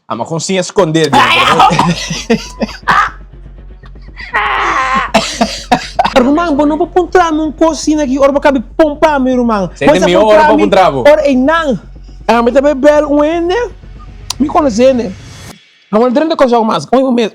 Ama kon siña skondé di. Ruman, bo no por puntra mi un kos asina aki ora bo kabi pompa mi, ruman. Esei ta mihó ora pa puntra bo. Ora einan, ami ta bai bel un hende, mi konosé hende. Awor drenta Kòrsou mas, un mes.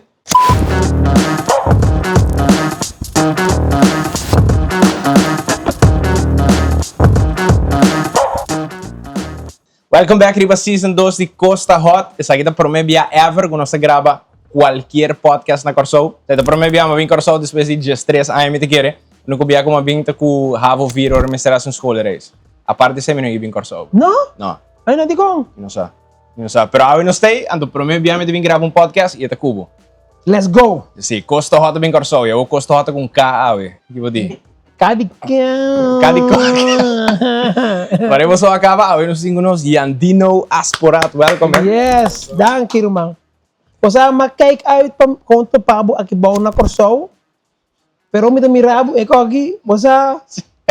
Welcome back riba season 2 di Kos Ta Hot. Esaki ta prome bia ever ku nos ta graba kualkier podcast na Kòrsou. Ta e prome bia mi a bin Kòrsou despues di diestres aña mi ta kere. Úniko bia ku mi a bin ta ku havo vier ora mester hasi un schoolreis. Aparte esei mi no a bin Kòrsou. No? No. Ay no dikon? Mi no sa. Mi no sa. Pero awe nos ta ei, anto prome bia mi ta bin graba un podcast i e ta ku bo. Let's go! Si, Kos Ta Hot a bin Kòrsou i awor Kos Ta Hot ta ku un K awe. Ki bo di? Kadi Kadi Mare boso a kaba awe nos tin ku nos Jandino Asporaat. Welkom man. Yes, danki ruman. Bo sa m'a kijk uit pa kon topa bo aki bou na Kòrsou, pero mi ta mira bo e koki, bo sa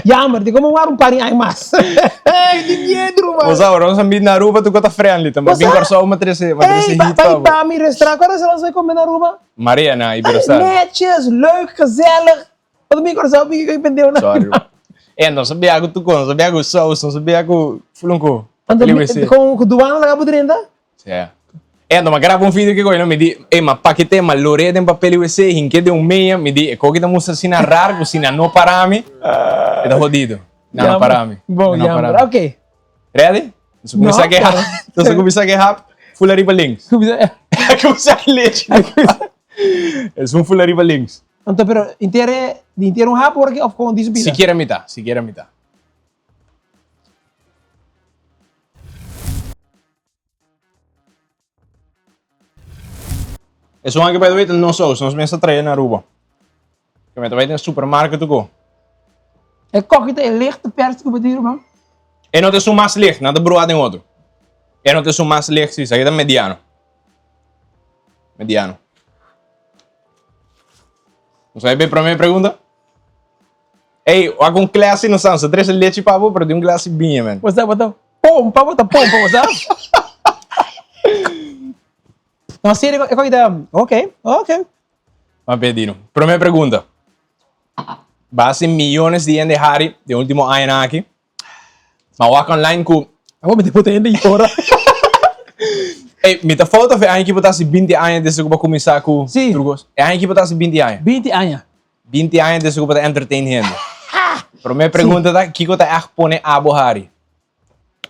jammer, di komo wak un par di aña mas. Mi tin miedu ruman. Bo sa ora nos a bini na Aruba tur kos ta friendly, ta bin Kòrsou m'a trese m'a trese Ey, heat pa bo. pa mi restaurant, kua restaurant nos a kome na Aruba? Marea na Iberostar. Netjes, leuk, gezellig. Ora mi Kòrsou mi kiko pendeho na. Sorry. Eh, no sabia ku tuko, no sabia ku saus, no sabia ku fulunku. Anto mi kon ku duana laga bo drenta? Sí. Eh, anto mi a graba un video kiko, mi di, eh, mi a pakete, mi a lor'é den papel IWC, hink'é den un meya, mi di, e koki ta mustra asina rar ku si nan no para mi, e ta hodido. Nan no para mi. Bon, jammer. Oké. Ready? Nos kuminsá ku e hap. Nos kuminsá ku e hap full ariba links. Kuminsá ku lechi. Es un full ariba links. Anto pero inter e di inter un hap ora ki of kon di su pida? Sikiera mitá, sikiera mitá. Esun aki by the way ta no saus, nos mes ta trae na Aruba. Ke mi ta bai den supermarket tuko. E koki ta e licht pers ku bo tin ruman? E no ta esun mas licht, nan ta brua den otro. E no ta esun mas licht si, esaki ta mediano. Mediano. Nos a bai prome pregunta? Ey, wak un classy nos ta, nos ta trece lechi pa bo, pero di un glass di biña, man. Bo sa, bo ta pompa, bo ta pompa, bo sa. No, serio, e koki ta, ok, ok. Ban p'e Dino. Prome pregunta. Base millones di hende hari den ultimo añanan aki. Ma wak online ku. Awor mi ta pota hende yora. Ey, mi ta fout of e aña aki bo ta hasi binti aña desde ku bo a kuminsá ku Sí. tur kos? E aña aki bo ta hasi binti aña? Binti aña. Binti aña desde ku bo ta entertain hende. Prome pregunta ta, kiko ta ègt pone abo hari?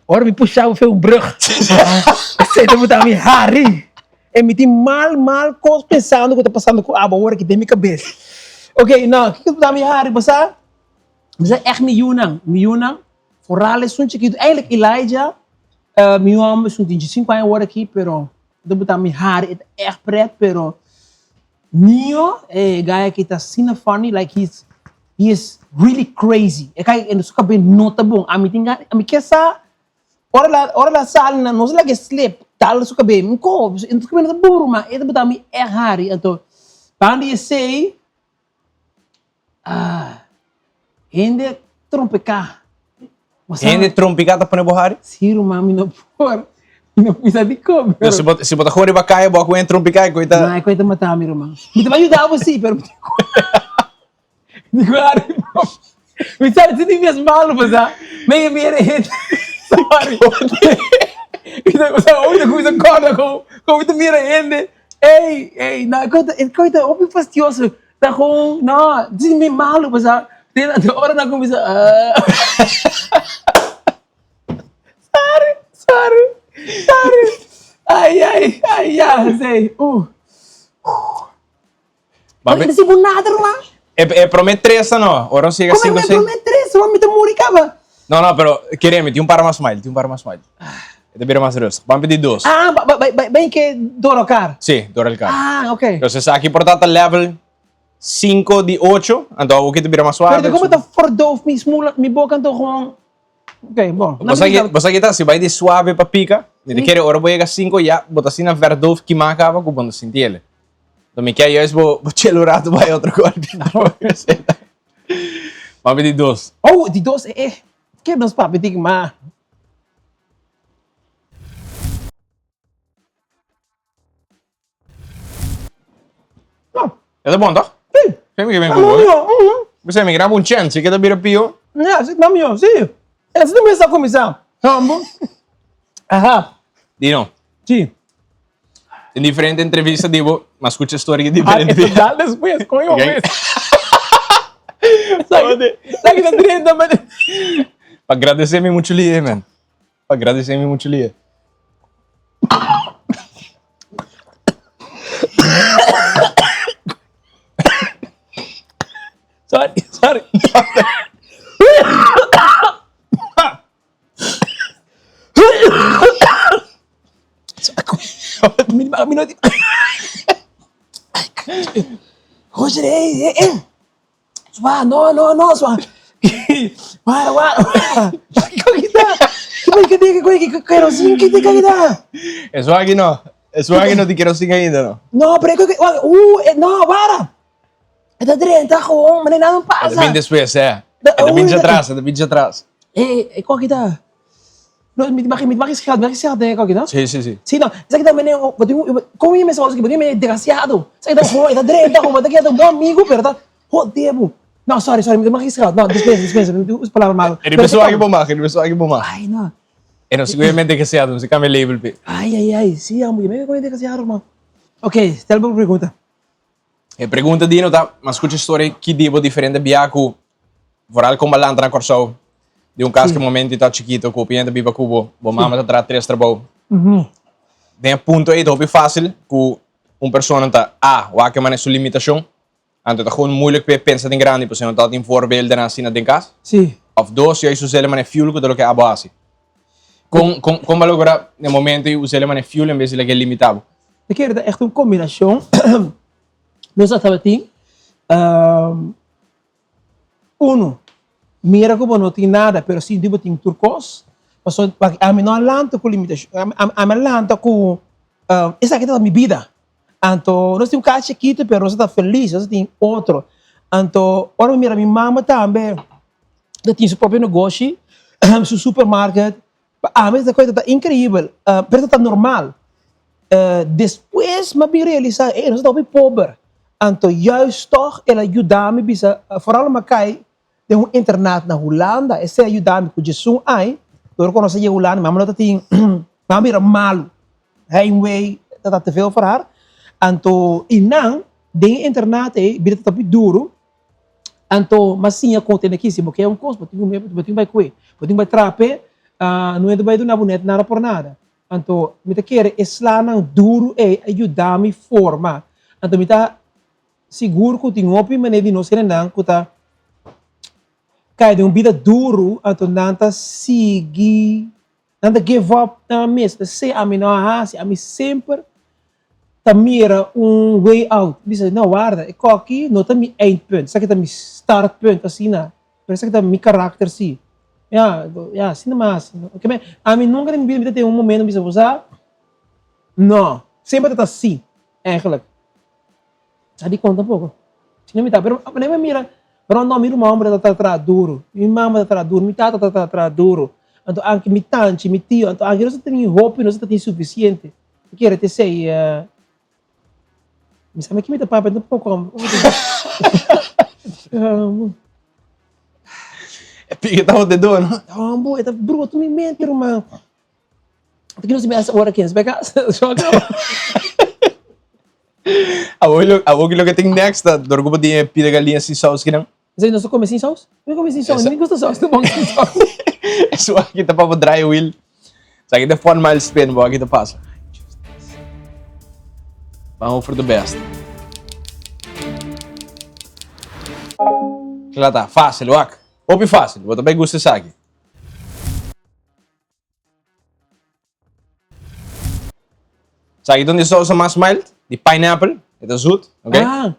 Ora mi pusha bo fe un brug. Esei ta buta mi hari. E mi tin mal, mal kos pensando ku ta pasando ku abo awor aki den mi kabes. Ok, no, kiko ta buta mi hari, bo sa? Mi sa ègt mi yunan, mi yunan, foral esun chikitu, eigenlijk Elijah, mi yu hòmber esun tin diesinku aña awor aki, pero ta buta mi hari, e ta ègt pret, pero Nio, e guy aki ta asina funny, like he's, he is really crazy. E kai su kabes no ta bon. Ami tin gana, ami ke sa, ora la, ora la sali na, nos laga e slip, dal su kabes, mi ko, su kabes no ta bon ruman, e ta buta mi ègt hari. Anto, banda di esei, Ah, hende trompeká. Hende trompeká ta pone bo hari? Sí, ruman, mi no por. Mi no bisa dikon, pero... Si bo, si bo ta kore riba kaya, bo a ku hende trompeká, e koi ta... No, e koi ta mata mi, ruman. Mi ta bai yuda bo sí, pero mi di ku hari. Mi sa si di mes malu, pasá. Mi a mira hende. Sorry. Mi ta, mi ta kuminsa kòrda kon, kon mi ta mira hende. Ey, ey, no, e koi ta, e koi ta hopi fastioso. Ta gewoon, no, di mi malu pasá. Te na ora nan kuminsá, ah. Sorry, sorry, sorry. Ai, ai, ai, ya, esei, uh. Ba Oye, si bo nada, ruman. E, e promé tres ta no, ora nos yega Come sinku me seis. promé tres, ruman, mi ta muri kaba. No, no, pero keremi, tin un par mas smile, tin un par mas smile. E ta bira mas rustig. Ban pidi dos. Ah, ba, ba, ba, ba ke door elkaar. Sí, door elkaar. Ah, ok. Entonces aki por ta ta level 5 di 8, anto awo ki ta bira mas suave. Pero como ta verdoof mi smula, mi boca anto gewoon. Ok, bon. Bo sa ki, bo sa ki ta, si bai di suave pa pica, mi ta kere ora bo yega 5 ya bo ta asina verdoof kima kaba ku bo no sinti ele. Enton mi kier juist bo bo chel un rato bai otro golpe. Ban pidi dos. Oh, di dos, eh, eh. Ke nos papia tin ma. E ta bon toch? Si. Semi ke ben Ta ku bo. mihó. Mhm. Bo mi graba un chèns, si ke ta bira pio. Ja, si ta mihó, si. Esei ta mester kuminsá. Humble. Aha. Dino. Si. Den diferente entrevista di bo, m'a skucha storia di diferente. Ah, e ta dal despues, kon yo mes. Sa ki ta drenta, man. Pa gradesé mi muchu lihe, man. Pa gradesé mi muchu lihe. Sorry, sorry. José, eh, eh, eh. Swa, no, no, no, swa. Wara, wara. Kiko kita? Kiko kita? Kiko kita? Kerosene kita kita? E swa no. E swa no di kerosene ainda no. No, pero kiko eh, no, wara. E ta drenta gewoon, maar nada pasa. E ta bin despues, eh. E ta bin atras, e ta bin atras. Eh, e kiko kita? No, mi mi mi geld, mi geld denk ik, no? Sí, sí, sí. Sí, no. Esaki ta mene, bo tin, kon mi mester bo tin mene desgraciado. Esaki ta gewoon, e ta drenta gewoon, bo ta keda un bon amigo, pero ta jode bo. No, sorry, sorry, mi maki geld. No, dispensa, dispensa, mi usa palabra malo. E riba su aki bo mag, e riba su aki bo mag. Ay, no. E no seguramente desgraciado, mi cambia label pe. Ay, ay, ay, sí, amo, yo me con desgraciado, man. Ok, stel bo pregunta. E pregunta di no ta, m'a skucha storia ki di bo diferente bia ku vooral kon bo a lanta na Kòrsou di un kas ku momento ta chikito ku hopi hende biba ku bo, bo mama ta traha tres trabou. Den e punto ei ta hopi fásil ku un persona ta a wak e manera su limitashon, anto ta gewoon moeilijk p'e pensa den grandi pasobra no tabatin voorbeelden asina den kas. Òf dos, si us'é manera fuel ku ta loke abo hasi. Kon kon kon bo a logra den momento ei us'é manera fuel en bes di lag'é limita bo? Mi kere ta echt un kombinashon. Nos a tabatin Uno, mira ku bo no tin nada, pero sinti bo tin tur kos. Pasobra ami no a lanta ku limitashon, ami a lanta ku esaki tabata mi bida. Anto nos tin un kas chikitu pero nos ta felis, nos tin otro. Anto ora mi mira mi mama tambe ta tin su propio negoshi, su supermarket. Pa ami esta cosa ta increibel, pero ta normal. Despues mi a bin realisa, ey, nos ta hopi pober. Anto juist toch el a yuda mi bisa, vooral mi a kai den un internat na Hulanda, esei a yuda mi ku djesun ai, dor ku nos a yega Hulanda, mi mama no ta tin, mi mama bira malu, heimwee ta te veel voor haar. Anto i nan den e internat ey bida ta hopi duru. Anto m'a siña kon tene aki, si bo ke un kos, bo tin ku bo tin ku bai kue, bo tin ku bai traha p'e, no hende bai duna bo nèt nada por nada. Anto mi ta kere e slanan duru ei a yuda mi forma. Anto mi ta sigur ku tin hopi manera di nos hendenan ku ta kai den un bida duru, anto nan ta sigui Nan ta give up nan mes. Esei ami no a hasi. Ami semper ta mira un way out. Bisa, no, warda, e koki no ta mi eindpunt. Esaki ta mi startpunt, asina. Pero esaki ta mi karakter si. Ya, ya, asina mi a hasi. Ami nunka den mi bida mi ta ten un momento mi bisa, bo sa, no. Semper ta ta si, eigenlijk. Sa dikon tampoko. Si no mi ta, pero manera mi mira rondom mi ruman homber ta traha duru, mi mama ta traha duru, mi tata ta traha duru, anto anke mi tanchi, mi tio, anto anke nos ta teni hopi, nos ta teni sufisiente. Mi kere ta esei, mi sa mi ta papia tampoko. E piki tabata dor, no? Hombo, e ta brota mi mente, ruman. Porque no se me hace ora que es So acaba. Awor lo, awor lo que tin next ta dor ku bo tin e pida galiña sin saus kinan. Zay no se come sin saus? Mi come sin saus, mi gusta saus, no bon sin saus. Eso aki ta pa bo draai wiel. Sa aki ta fun mile spin bo aki ta pasa. Ban hope for the best. Kla ta, fácil wak. Hopi fácil, bo ta bai gusta esaki. Sa aki ta un di sousa mas mild, di pineapple, e ta zoet, ok? Ah.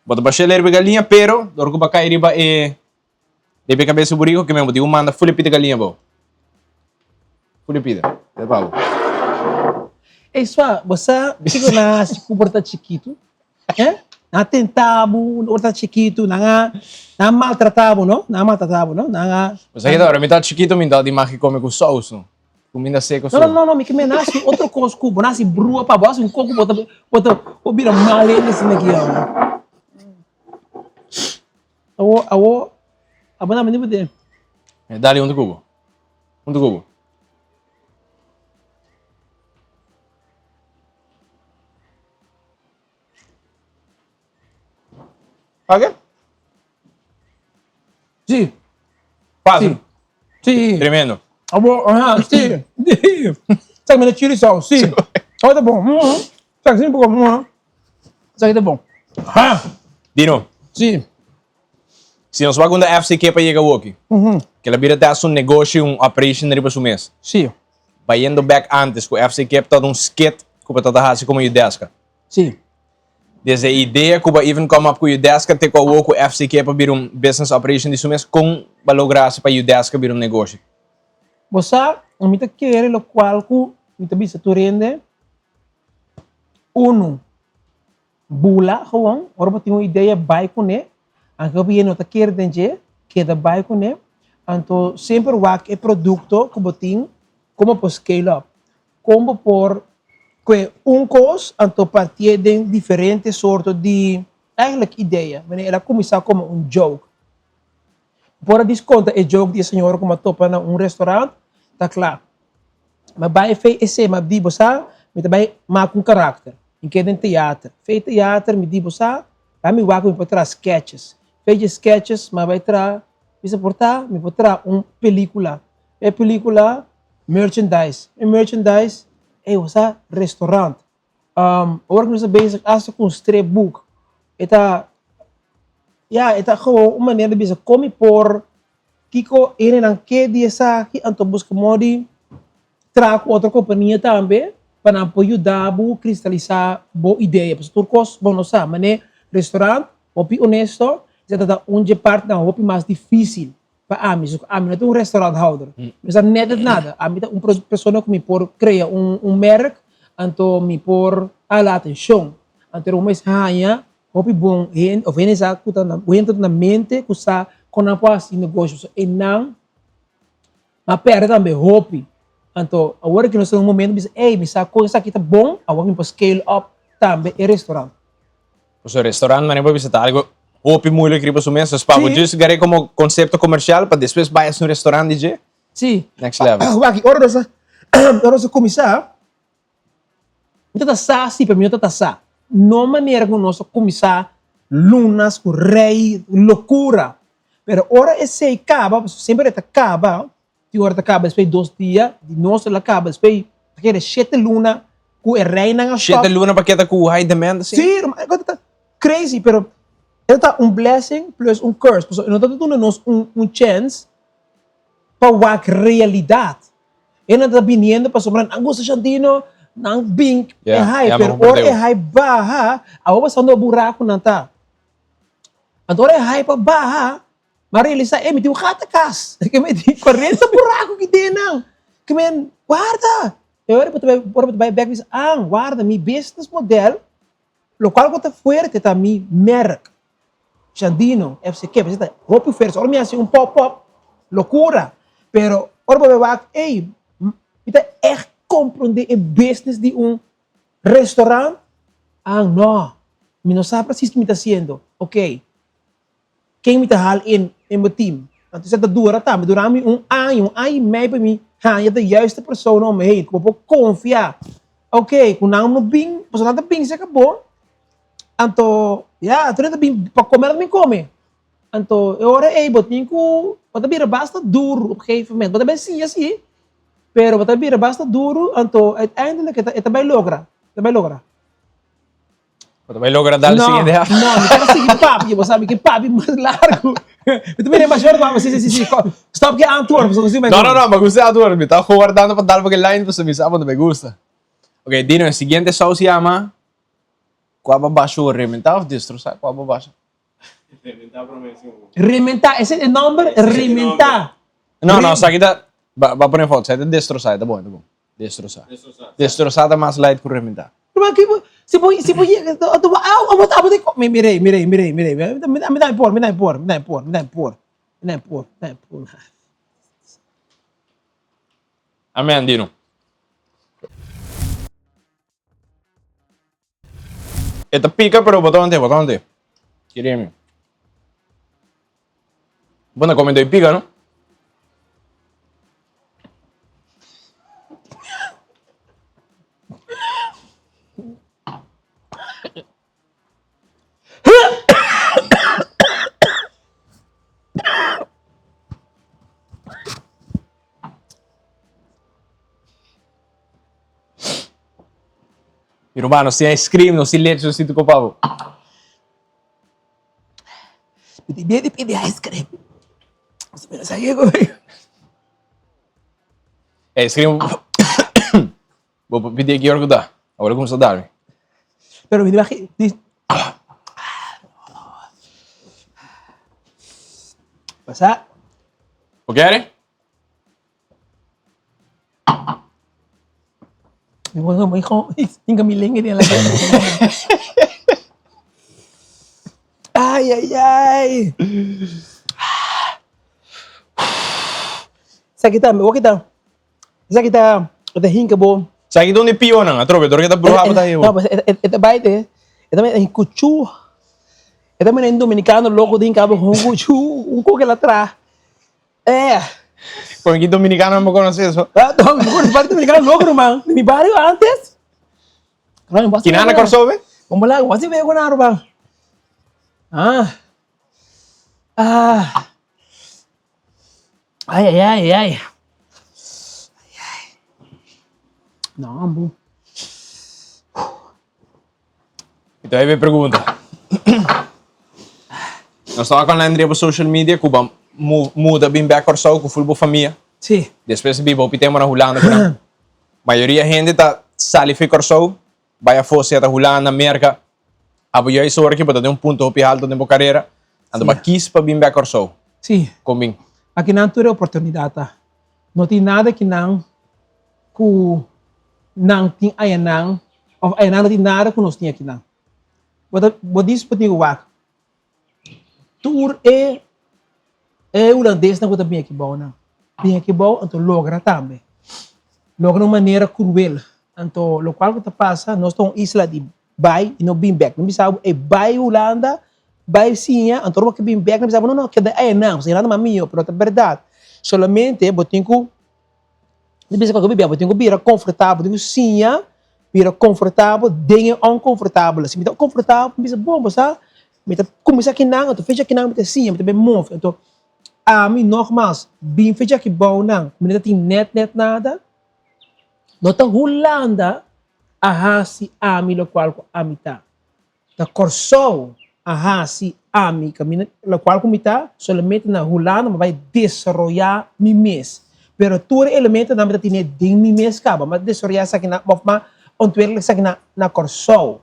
Bo ta bash'é riba e galiña, pero dor ku bo a kai riba e riba e kabes di buriku, kimen bo tin ku manda ful e pita galiña abou. Ful e pita, e ta pa bo. Ey swa, bo sa kiko nan a hasi ku bo ta chikitu? Eh? Nan a tenta bo ora ta chikitu, nan a nan a maltrata bo, no? Nan a maltrata bo, no? Nan a Bo sa kita ora mi ta chikitu mi ta di maki come ku sous, no? Kuminda seko so. No, no, no, mi ke men hasi otro kos ku bo, nan hasi brua pa bo, hasi un kos ku bo ta bo ta bo bira mal hende asina aki awe. Awo, awo, abo na meni bute. Dale un cubo. Un cubo. Ok? Sí. Fácil. Sí. Tremendo. Abo, aha, sí. Sa mene chili sauce, sí. Sa ta bon. Sa sí poco. Sa ta bon. Ha. Dino. Sí. Si nos wak unda FCK pa yega awoki, ke la bira ta un negoshi, un operation riba su mes. Sí. Bayendo back antes ku FCK ta un skit ku pa ta hasi como Judeska. Sí. Desde e idea ku bo even come up ku Judeska te ku awo ku FCK pa bira un business operation di su mes, kon bo a logra hasi pa Judeska bira un negoshi? Bo sa, mi ta kere lokual ku mi ta bisa tur hende, unu, bula gewoon, ora bo tin un idea bai kuné, anke hopi hende no ta kere den dje, keda bai kuné, anto semper wak e produkto ku bo tin komo por scale up. Kon bo por kue un kos anto partié den diferente sorto di eigenlijk idea. Wanneer el a kuminsá komo un joke. Bo por a diskonta e joke di e señora ku mi a topa na un restaurant, ta kla. Mi a bai fei esei, mi a di bo sa, mi ta bai mak un karakter. Mi keda den teater. Fei teater mi di bo sa, bai mi wak ku mi por traha sketches. Fei dje sketches mi a bai traha, mi sa por ta, mi por traha un pelikula. E pelikula Merchandise. E merchandise, ey bo sa restaurant. Ora ku nos ta bezig asta ku un stripboek, e ta, ya, e ta gewoon un manera di bisa kon mi por kiko hendenan ke di esaki, anto buska modo di traha ku otro kompania tambe pa nan por yuda bo kristalisá bo idea. Pasobra tur kos bo no sa. Manera restaurant, hopi honesto, esei ta ta un dje partinan hopi mas difísil. Pa ami, so ami no ta un restauranthouder. Mi sa net et nada. Ami ta un persona ku mi por krea un un merk, anto mi por hala atenshon. Anto un mes haña hopi bon hende of hende sa ku ta na hende ta na mente ku sa kon nan por hasi negoshi. So einan mi a pèrdè tambe hopi. Anto awor ki nos ta na un momento mi bisa ey mi sa kon esaki ta bon, awor mi por scale up tambe e restaurant. Pasobra restaurant manera bo bisa ta algo hopi moeilijk riba su mes. Dus pa bo just gar'é como concepto comercial pa despues bai haci un restaurant di dje. Sí. Next level. Wak, ora nos a, ora nos a cuminsa, mi ta ta sa si, pero mi no ta ta sa. No manera cu nos a cuminsa lunas cu rei, locura. Pero ora esey caba, pasobra semper e ta caba, Tin ora ta kaba despues di dos dia, di nos el a kaba despues ta keda shete luna ku e reinan a stop. Shete luna pa keda ku high demand asina? Sí, ruman, e kos ta crazy, pero e ta un blessing plus un curse, pasobra e no ta duna nos un un chance pa wak realidat. E nan ta biniendo pasobra nan gusta Shantino, nan bin e high, pero ora e high baha, awor pasando e buraku nan ta. Anto ora e high pa baha, M'a realisá, ey, mi tin un gata kas. Ke mi tin 40 buraku ki den nan. Ke men, warda! E ora bo ta bai, ora bo ta bai bek bisa, ah, warda, mi business model, lokual ku ta fuerte ta mi merk. Shandino, FCK, pasobra ta hopi fuerte. Ora mi hasi un pop up, lokura. Pero ora bo bai wak, ey, mi ta ègt komprondé e business di un restaurant. Ah, no, mi no sa presis ki mi ta hasiendo. Oké. Ken mi ta hal in den bo team? Anto esei ta dura tambe, dura mi un aña, un aña i mei pa mi haña de juiste persona om me heen, ku bo por konfia. Ok, ku nan no bin, pasobra nan ta bin serka bo, anto ya, tur nan ta bin pa kome, nan ta bin kome. Anto e ora ei bo tin ku, bo ta bira basta duru op gegeven moment, bo ta bai siña si, pero bo ta bira basta duru, anto uiteindelijk e ta bai logra, e ta bai logra. Bo ta bai logra dal No, siguiente haf. no, mi ta sigui papi, bo sabi que papi mas largo. Mi ta mira mas short, mama, si, si, si, si. Stop que antwoord, pasobra si No, no, no, me gusta antwoord. Mi ta guardando pa dal porque line, pasobra mi sa bo no me gusta. Ok, Dino, e siguiente saus yama Kua basho rementá of destrosá? Kua basho? Rementá promé sin. Rementá, ese e nomber? Rementá. No, no, esaki ta, ba, ba pone foto, esaki ta destrosá, e ta bon, e ta bon. Destrosá. Destrosá. Destrosá ta mas light ku rementá. Ruman, ki bo, si bo, si bo yega, to, to, au, abo, abo ta, mi, mirei, mirei, mirei, mirei, mi, mi ta por, mi ta por, mi ta por, mi ta por, mi ta por, mi ta por. Amen, Dino. E ta pica pero bo ta wante, bo ta wante. Kere mi. Bo na come doi piga, no? Mi ruman, nos tin ice cream, nos tin leche, nos tin tuko pa bo. Mi tin miedu di pidi ice cream. Mi no sa kiko. Ice cream, bo por pidi aki ora ku ta. Awor a kuminsá darmi. Pero mi tin di Pasa. Bo kere? Mi por mi con hinca mi lenga den la Ay, ay, ay. Esaki ta, wak ta. Esaki ta, e ta hinca bo. Esaki ta un di pionan, atrobe, dor ke ta bruha bo ta hebo. No, e ta bai te, e ta bai cuchu. E ta mira un dominicano loco ta hinca bo con un cuchu, un coke la tra. Eh. Con ki dominicano bo conoce eso? Ah, no, mi conoce varios dominicanos loco, ruman. De mi barrio antes. Kina na Kòrsou be? Como la, wasi be con Aruba. Ah. Ah. Ay, ay, ay, ay. Ay, ay. No, ambu. Mi ta hebe pregunta. Nos tabata con Landry op social media cu bo muda bin bek Kòrsou cu ful bo famia. Sí. Despues biba hopi tempo na Hulanda cu nan. Mayoria hende ta sali fi Kòrsou bai afó sea ta Hulanda, Merka. Abo juist ora ki bo ta den un punto hopi halto den bo karera, anto bo a kis pa bin bek Kòrsou. Sí. Kon bin? Aki nan tur e oportunidat ta. No tin nada ki nan ku nan tin ayanan òf ayanan no tin nada ku nos tin akinan. Bo ta bo dis bo tin ku wak tur e e hulandesnan ku ta bin aki bou nan bin aki bou anto logra tambe logra na un manera kruel anto lokual ku ta pasa nos ta un isla di bai i no bin bek nan bisa bo e bai Hulanda bai siña anto ora bo ke bin bek nan bisa bo no no keda ayanan pasobra Hulanda mas mihó pero ta bèrdat solamente bo tin ku Di bisa ku bibia bo tin ku bira konfortabel, bo tin ku siña bira konfortabel den e onkonfortabel. Si mi ta konfortabel mi bisa bon bo sa mi ta kuminsá kinan anto fecha kinan mi ta siña mi ta bin move. Anto ami nogmas bin fecha aki bou nan mi no ta tin nèt nèt nada no ta Hulanda a hasi ami lokual ku ami ta. Ta Kòrsou a hasi ami kaminda lokual ku mi ta, solamente na Hulanda mi a bai desaroyá mi mes. Pero tur e elementonan mi ta tene den mi mes kaba. Mi a desaroyá esakinan òf mi a ontwikkel esakinan na Kòrsou.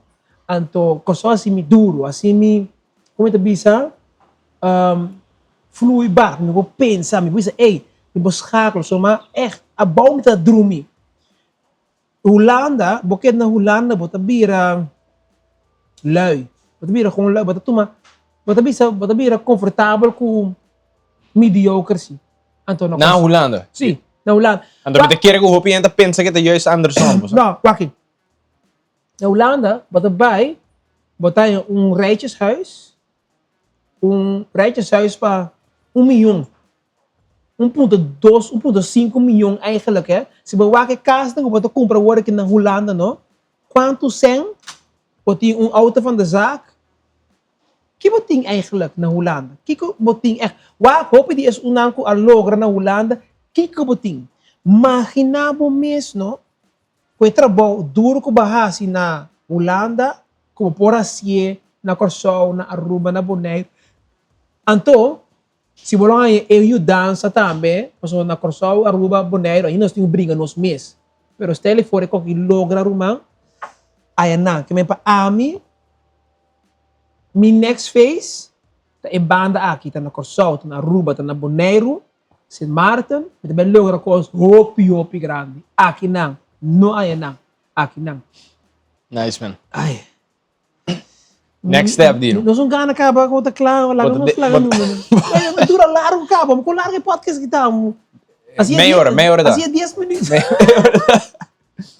Anto Kòrsou a hasi mi duru, a hasi mi, komo mi ta bisa, vloeibaar. Mi por pensa, mi por bisa ey, mi por schakel. So mi a ègt abou mi ta drumi. Hulanda, bo keda na Hulanda bo ta bira lui, bo ta bira gewoon lui, bo ta tuma, bo ta bisa, bo ta bira comfortabel cu mediocre si. Anto na Hulanda? Si, na Hulanda. Anto mi ta kere cu hopi hende ta pensa cu ta juist andersom, bo sa? No, wak aki. Na Hulanda bo ta bay, bo ta haña un rijtjeshuis, un rijtjeshuis pa un miyon. 1.2, 1.5 miyon eigenlijk hè. Si bo wak e kasnan ku bo ta kumpra awor aki na Hulanda no, kuantu sèn bo tin un outo van de zaak? Ki bo tin eigenlijk na Hulanda? Kiko bo tin ègt? Wak hopi di esunnan ku a logra na Hulanda, kiko bo tin? Maginá bo mes no, ku e trabou duru ku bo a hasi na Hulanda, ku bo por hasié na Kòrsou, na Aruba, na Boneiru. Anto, Si bo lo haña e yudansa tambe, pasobra na Kòrsou, Aruba, Boneiru ainda nos tin ku bringa nos mes. Pero stel for e koki logra ruman, aya nan. Ke men pa ami, mi next phase ta e banda aki, ta na Kòrsou, ta na Aruba, ta na Boneiru, Sint Maarten, mi ta bai logra kos hopi hopi grandi. Aki nan, no aya nan, aki nan. Nice man. Ai. Next step, Dino. Nos un gana caba como ta klaar, laga nos laga nos. Dura largo caba, con largo e podcast ki ta. Meia hora, meia hora ta. Así es 10 minutos.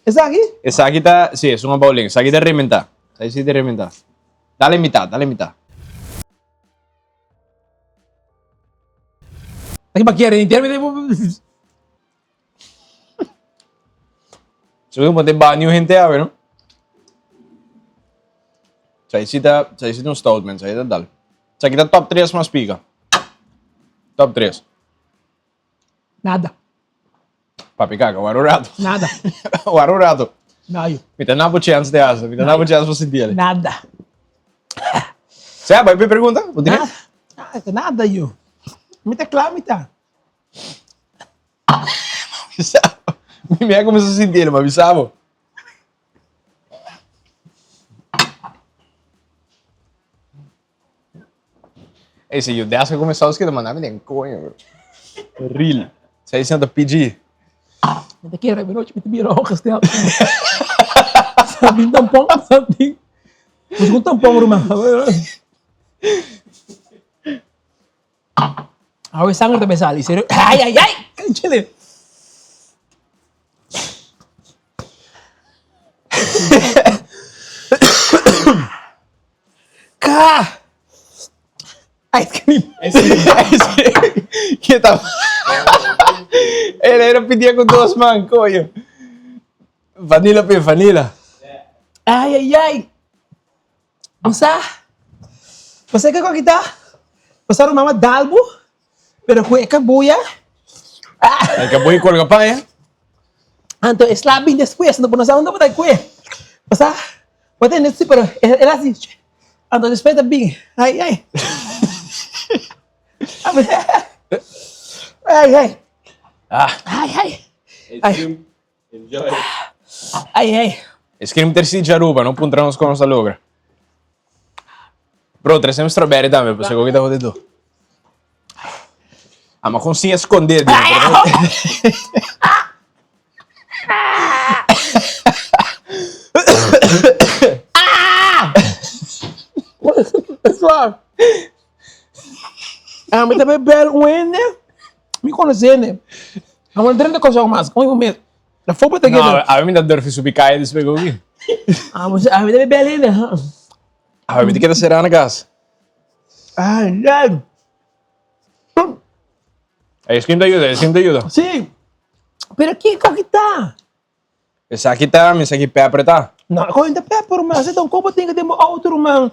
Esaki? Esaki ta, sí, es un bowling. Esaki ta rementa. Esaki sí ta rementa. Dale mitad, dale mitad. Aki pa kere inter mi Seguro bo te baño hende awe, no? Sa si ta, sa si ta un stout man, sa ta dal. Sa ki ta top 3 mas pica. Top 3. Nada. Papi kaka, wara un rato. Nada. Wara un rato. Nayo. Mi ta na bo chance te hasa, mi ta na bo chance pa sinti ele. Nada. Sea, bai pe pregunta? Bo tene? Nada. Nada, nada yo. Mi ta kla mi ta. Mi a kuminsá sinti ele, ma bisa bo. Ey, si Judeska kuminsá oski ta manda mi den koño, bro. Real. Sa diciendo ta PG. Mi ta kere mi nochi mi ta bira ongesteld. Sa bin tampon, sa bin. Busca un tampon, ruman. Awe sanger ta bay sali, serio. Ay, ay, ay! Chile. Ka! Ice cream. Ke ta? El era pidia ku dos man, coño. Vanilla pe vanilla. Ay, ay, ay. Bo sa, bo sa kiko kita? Bo sa mama dal bo, pero ku e kabuya. Ah! E kabuya kolga paña. Anto e sla bin despues, anto bo no sa unda bo ta kue. Bo sa, bo tende si, pero el hasi, anto despues ta bin, ay ay. Ay ay. Ah. Ay ay. Ay. Ay ay. Es krim terci djaruba, no puntra nos kon nos a logra. Bro, tresem strawberry tambe, pasobra ku ta hodi do. Ama kon siña skonde di. Suave. Ami ta bebel un hende. Mi conoce hende. Amo no drenta cosao mas. Oye, un mes. La fopa ta No, keda. a mi ta durfi subi kaya despues ku ki. Amo ami ta bebel hende. A mi ta keda sera na kas. Ay, ay. Ice cream ta yuda, ice cream ta yuda. Sí. Pero kiko kita? Esaki ta, mi esaki pepper ta. No, koe ta pepper ruman. Así ta un kopo tin den bo auto ruman.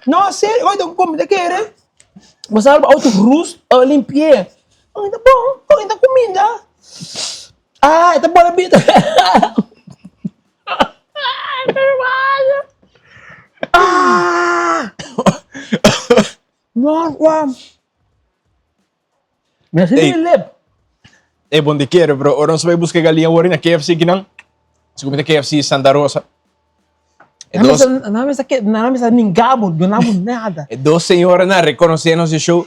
No, serio, koe ta un kopo ta kere. Bo sa bo auto rust o limpi'é. Koe ta bon, koe ta kuminda. Ah, e ta bola bita. Ah! No, Juan. Mi a sinti mi lip. Ey, bon di kere, bro. Ora nos bai buska e galiña wor na KFC kinan. Si ku mi ta KFC Santa Rosa. E dos, Nan mester ke, nan mester ninga bo, duna bo nada. E dos señoranan rekonosé nos e show.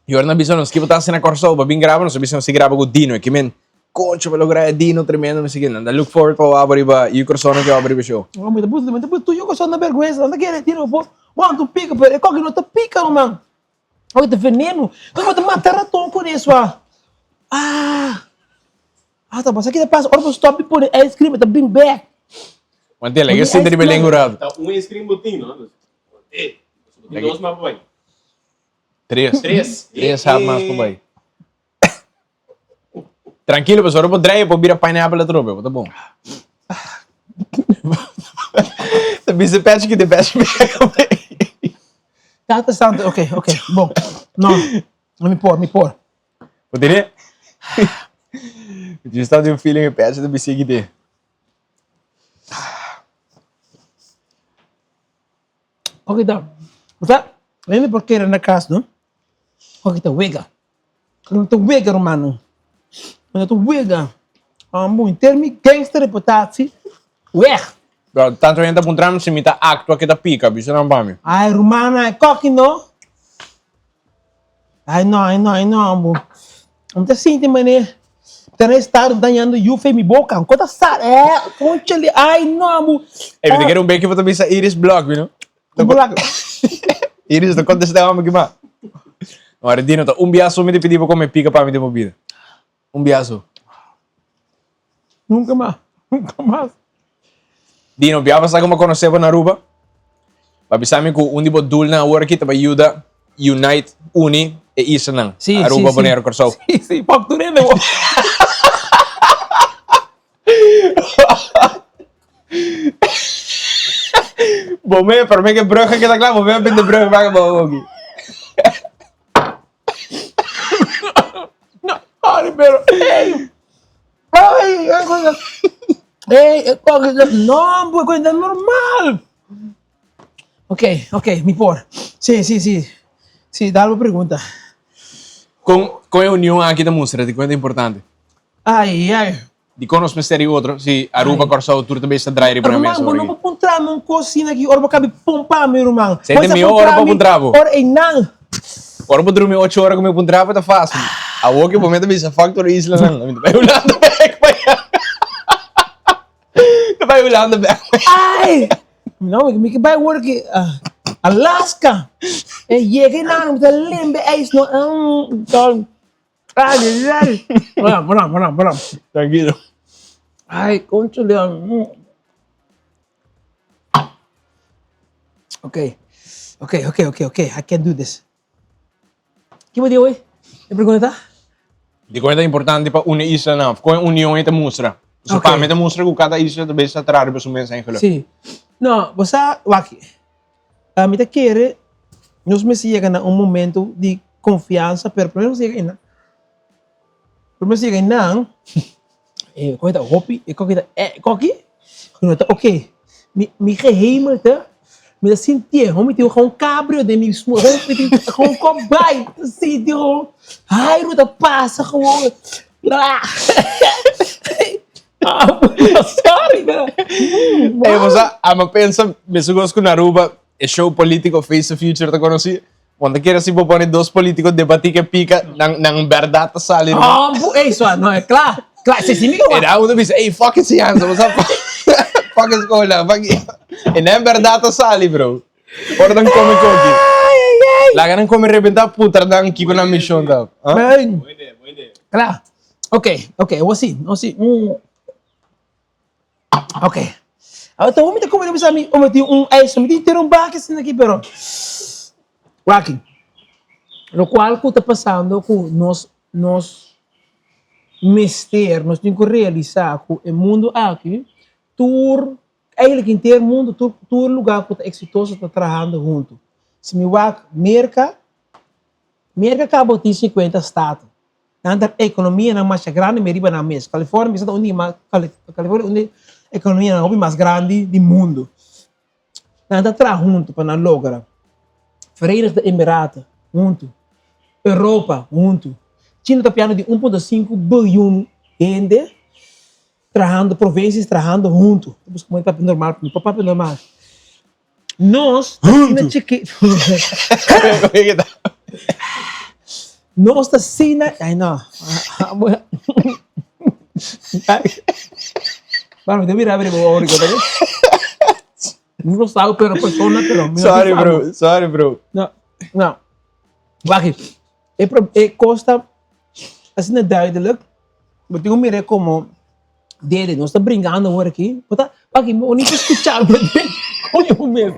I ora nan bisa nos kibo ta hasi na Kòrsou pa bin graba, nos a bisa nos si graba ku Dino. E ki men, koncho pa logra e Dino tremendo. Mi si ke nan ta look forward pa wak riba yu Kòrsou nan ke wak riba e show. Mi ta buska, mi ta buska tur yu Kòrsou na bèrgwensa. Nan ta kere Dino bo wanta un pika, pero e koki no ta pika ruman. Oye, ta veneno. Kos bo ta mata raton ku eso ah. Ah. Ah, ta basa kita pasa. Ora bo stop di pone ice cream, e ta bin back. Mantela, ke sinta riba lengu rato. Ta un ice cream bo tin, no? Dus, eh, bo tin dos mas pa bai. Tres. Tres. Tres hap mas pa bai. Tranquilo, pasobra ora bo draai, bo bira pineapple atrobe, bo ta bon. Ta bisa pèchi ki te pèchi bek. Tata santo, ok, ok, bon. No, no mi por, mi por. Bo tene? Mi ta tin un feeling e pèchi ta bisa ki te. Ok, ta. Bo sa, mi por kere na kas, no? Ok, ta wega. No ta wega rumannan, no ta wega. Amo henter mi gangster reputatie weg. Bro, tantu hende ta puntra mi si mi ta actua ke ta pika, bisa nan pa mi. Ay rumannan, e koki no. Ay no, ay no, ay no amo. Mi ta sinti mane ta na estado mi ta hañando yu fe mi boka. Ko ta sa, eh, conchale, ay no amo. Ey, mi ta kere un beki bo ta bisa Iris Blok, you know. Blok. Iris ta contesta ome ki ma. Ora Dino ta un biaso mi ta pidi bo come pika pa mi den bo bida. Un biaso. Nunca mas, nunca mas. Dino, bia pasa ku mi a konosé bo na Aruba. Bo a bisa mi ku un di bo doelnan awor aki ta pa yuda unite, uni. e islanan, Sí, sí, Aruba, sí. Boneiru, Kòrsou. Sí, sí, pòk tur hende bo. Bo me, promé ke brug a keda kla, bo me a bini de brug bak abou aki. No, sorry, pero ey. Ay, ay, cosa. Ey, e kòk no, bo e normal. Ok, ok, mi por. Sí, sí, sí. Sí, dal bo pregunta. Kon, kon e union aki ta mustra? Dikon e ta importante? Ai, ai. Dikon nos mester di otro si Aruba, Ai. Kòrsou tur ta bes ta draai riba nan Ruman, mes bo ora no aki? por puntra mi un kos asina aki ora bo kabi pompa mi, ruman. Esei ta Bo mihó ora pa puntra bo. Ora einan. Ora bo drumi ocho ora ku mi puntra bo ta fásil. Awor ke bo mester bisa fuck tur e islanan. Mi ta bai Hulanda bèk mañana. Ta bai Hulanda bèk mañana. Ai! No, mi ke bai wor ki Alaska. E yega einan mi ta lembe ijs no. Ai, ai, ai. Hola, hola, hola, hola. Tranquilo. Ai, concho de... Ok, ok, ok, ok, ok, I can do this. Ki bo di hoy? E pregunta ta? Dikon e ta importante pa uni islanan? Kon e union ei ta mustra? So Ok. pa mi ta mustra ku kada isla ta bes ta traha riba su mes eigenlijk. Sí. No, bo sa, wak, mi ta kere nos mester yega na un momento di konfiansa, pero prome nos yega einan, prome nos yega einan, e koki ta hopi, e koki ta e koki, no ta ok. Mi mi gehemelte, mi ta sintié, ho mi tin gewoon cabrio den mi smoel, ho mi tin gewoon kop bai, mi ta sinti gewoon airu ta pasa gewoon, Sorry, pero. Ey, bo sa, ami a pensa, mescos cu na Aruba e show politico Face the Future ta conoci, bo no ta kere si bo pone dos politico debati ke pica, nan, nan berdad ta sali. Oh, bu, ey, so, no, e kla, kla, si, si mi ke E da uno bisa, ey, fuck enseñanza, bo sa, fuck escola, fuck, e nan berdad ta sali, bro. Ora nan come koki. Ay, ay, ay. Laga nan come rebenta putra nan kiko nan mission ta. Ah? Ay. Kla. Ok, ok, awor si, awor si. Mm. Ok. Awor ta mi ta come bisa mi, o mi tin un ijs, mi tin un baki asina aki, pero waki. Lo cual cu ta pasando cu nos nos mester, nos tin cu realisa cu e mundo aki tur Eigenlijk henter mundo tur tur lugar ku ta eksitoso ta trahando huntu. Si mi wak Merka, Merka kaba tin 50 staten. Nan ta ekonomianan masha grandi mi riba nan mes. California bisa ta un di mas California un di ekonomianan hopi mas grandi di mundo. Nan ta traha huntu pa nan logra. Verenigde Emiraten huntu, Europa huntu. China ta piano di 1.5 biljoen hende. Trahando provincias trahando hunto. Ta busca moe papia normal, mi por papia normal. Nos ta asina chikito. Nos ta asina, ay no. Bueno, mi ta mira riba bo ahorita, ta bien? Mi no sabe pero persona, pero mi no Sorry bro, sorry bro. No, no. Wak, e, e cos ta asina duidelijk. Bo tin ku mira komo dede nos ta brinkando awor aki. Bo ta aki bo ni ta skucha bo koño bo mes.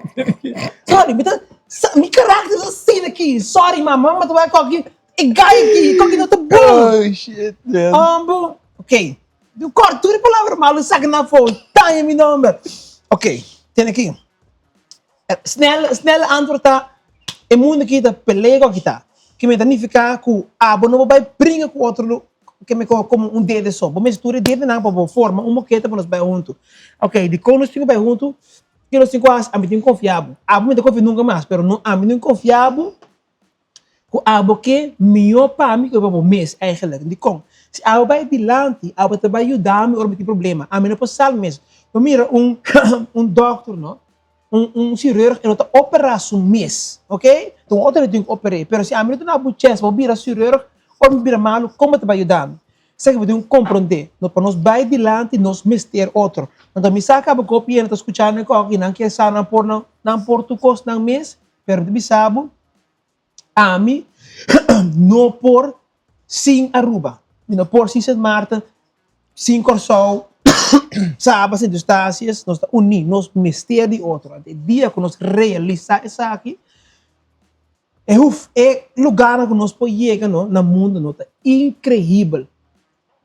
Sorry mi ta mi karakter ta asina aki. Sorry mama, mama ta bai koki e gai aki, koki no ta bon. Oh shit man. Ambo, ok. Di kòrta tur e palabra malu saka nan afó, daña mi nòmber. Ok, tene aki. Snel, snel antwoord ta, e mundu aki ta pelea ku aki ta. Ke mi ta nifiká ku abo no por bai bringa ku otro ke mi komo un dede so. Bo mester tur e dedenan pa bo forma un moketa pa nos bai huntu. Ok, dikon nos tin ku bai huntu? Ke nos tin ku hasi? Ami tin ku konfia bo. Abo mi ta konfia nunka mas, pero no ami tin ku konfia bo. Ku abo ke mihó pa mi ku pa bo mes eigenlijk. Dikon? Si abo bai dilanti, abo ta bai yuda mi ora mi tin problema. Ami no por sal mes. Bo mira un un dòkter no, un un sirurg e no ta operá su mes, oke? Ta un otro tin ku oper'é. Pero si ami no ta duna bo chèns pa bo bira sirurg, ora mi bira malu, kon bo ta bai yuda mi? Esaki bo tin ku komprondé. No pa nos bai dilanti nos mester otro. Anto mi sa ku abo kopi ta skucha mi kòki, nan ke sa nan por nan por tur kos nan mes, pero mi ta bisa bo, Ami no por sin Aruba, mi no por sin Sint Maarten, sin Kòrsou, Saba, Sint Eustatius, nos ta uní, nos mester di otro. Anto e dia ku nos realisá esaki, E huf e lugarnan ku nos por yega no na mundo no ta inkreibel.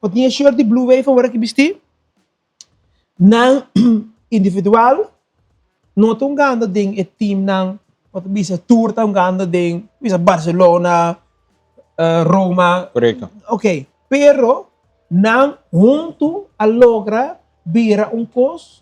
Bo tin e shirt di Blue Wave awor aki bisti? Nan individual no ta hungando den e teamnan bo ta bisa tur ta hungando den bisa Barcelona, Roma. Korekto. Ok, pero nan huntu a logra bira un kos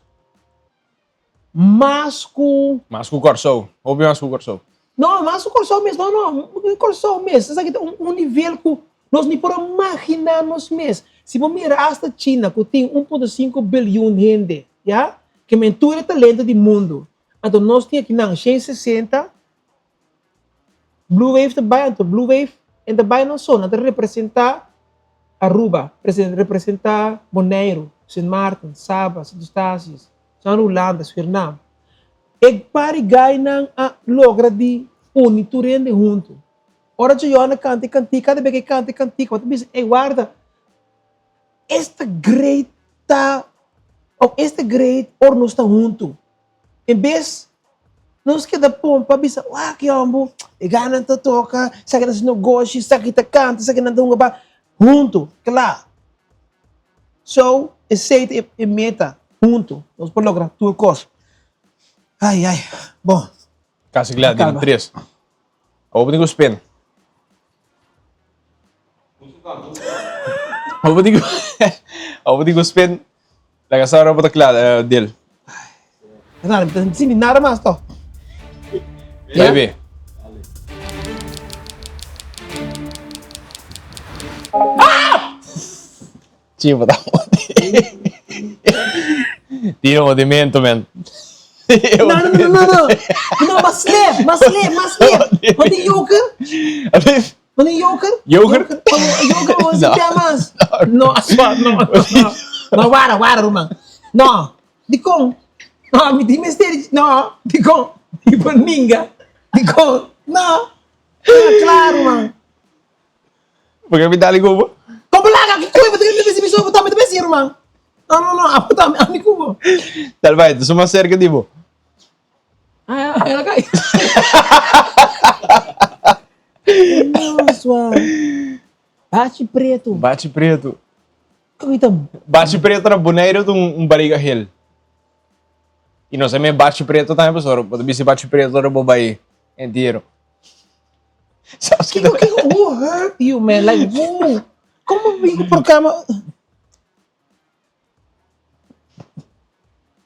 mas ku. Mas ku Kòrsou, hopi mas ku Kòrsou. No, mas ku Kòrsou mes, no, no, Kòrsou mes, esaki ta un nivel ku nos ni por a maginá nos mes. Si bo mira asta China ku tin 1.5 billion hende, ya, ke men tur e talento di mundu, anto nos tin akinan 160, Blue Wave ta bai, anto Blue Wave en ta bai no so, nan ta representá Aruba, representá Boneiru, Sint Maarten, Saba, Sint Eustatius, San Hulanda, Surinam. E par di gainan a logra di uni tur hende huntu. Ora Joyona kanta e kantika, kada bes ku e kanta e kantika, bo ta bisa, ey warda, esta great ta, òf esta great ora nos ta huntu. En bes nos keda pompa bisa, wak yòmbu, e ganan ta toka, esaki ta hasi nogoshi, esaki ta kanta, esaki nan ta hunga ba. Huntu, kla. So, esei ta e meta, huntu nos por logra tur kos. Ai, ai, bon. Kasi kla, di tres. Awor bo tin ku spin. Awor bo tin ku awor bo tin ku spin. Laga sa ora bo ta kla, Dil. Nada, mi ta sinti nada mas to. Bai be. Chivo ta moti. Tira motimento, man. No, no, no, no, no. No, mas lef, mas lef, mas lef. Wat een joker? Wat een joker? Joker? Joker, wat is het mas? No, no, no. No, wara, wara, ruman. No, dikon? No, mi tin mester, no, dikon? Mi por ninga. Dikon? No. Kla, ruman. Porque mi dali kubo. Komo laga ki kubo ta kere mi so tambe ta besi ruman. No no no, abo tambe ami kubo. Dal bai, tu mas cerca di bo. Ah, ela kai. Nossa. Bachi preto. Bachi preto. Como então? Bachi preto na Bonaire ta un, un barriga hel. Y no sé me bachi preto tambe, pastor. Bo ta bisi bachi preto ora bo bai entierro. Kiko, kiko, who hurt you, man? Like, who? Como bingo por cama?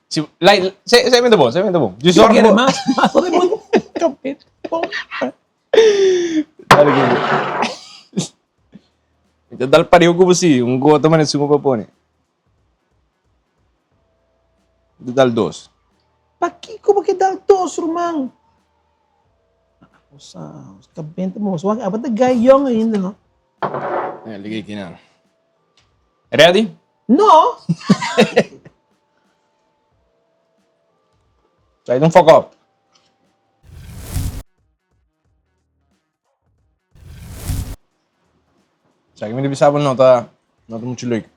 Si, like, se, se mente bom, se mente bom. Yo quiero más, más, todo el mundo. Dale, Cubo. Então, dal pariu, Cubo, sí. Un gota, mas não se pone. Dal dos. Pakiko bo ke dal dos, ruman? Osa, ta benta mos. Wak, abo ta guy young ainda, no? Eh, liga aqui, não. Ready? No! Try don't fuck up. Sa ki mi ta bisa bo no ta no ta muchu leuk.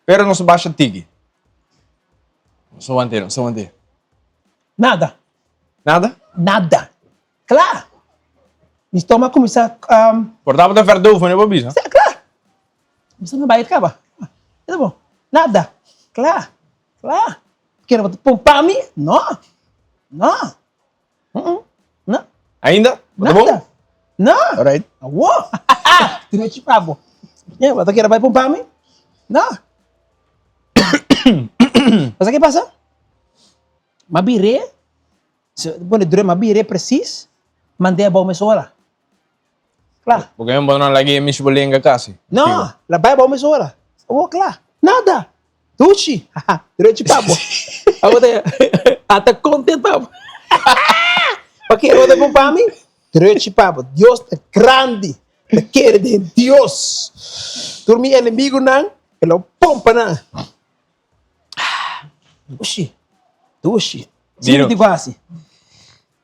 Pero nos a basha tiki. Nos a want'é, nos a want'é. Nada. Nada? Nada. Kla. Mi stoma a kuminsá Por tabata verdoven, bo bisa? Sa, kla. Mi stoma bai kaba. E ta bon. Nada. Kla. Kla. Kere bo ta pompa mi? No. No. No. Ainda? Bo ta bon? No. Alright. Awo. Drechi pa bo. Yeah, bo ta kere bai pompa mi? No. Bo sa ke pasa? M'a bir'é, pone drum, m'a bir'é precies, mand'é abou mesora. Kla. Bo ke bo no lag'é mishi bo lenga kasi? No, la bai abou mesora. Awo kla. Nada. Dushi, drechi pa bo. Abo ta ata content pa bo. Pa kere bo ta bon pa mi? Drechi pa bo. Dios ta grandi. Ta kere den Dios. Tur mi enemigunan, e lo pompa nan. Dushi, dushi. Si mi di fasi.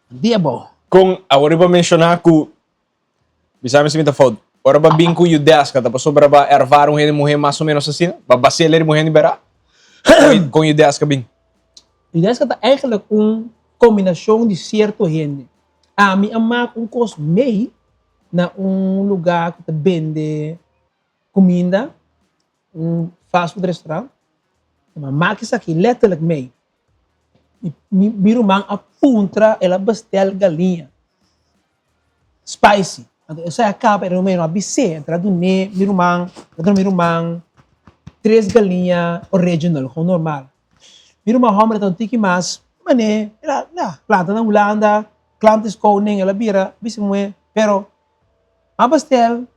Dia bo. Kon awor bo menshona ku Bisa mi si mi ta fout. Ora ba bin ku Judeska ta pasobra ba ervar un hende muhé mas o menos asina? Ba basel e muhé di bera? Kon Judeska bin? Judeska ta eigenlijk un kombinashon di sierto hende. Ami a mak un kos mei na un lugá ku ta bende kuminda, un fast food restaurant. Mi a mak esaki letterlijk mei. Mi mi ruman a puntra, el a bestel galiña spicy. Anto esei a kaba, e ruman no a bis'é, anto el a dun'é mi ruman, el a duna mi ruman tres galiña original, gewoon normal. Mi ruman hòmber ta un tiki mas manera, el a ya, planta na Hulanda, klant is koning, el a bira bisa muhé, pero a bestel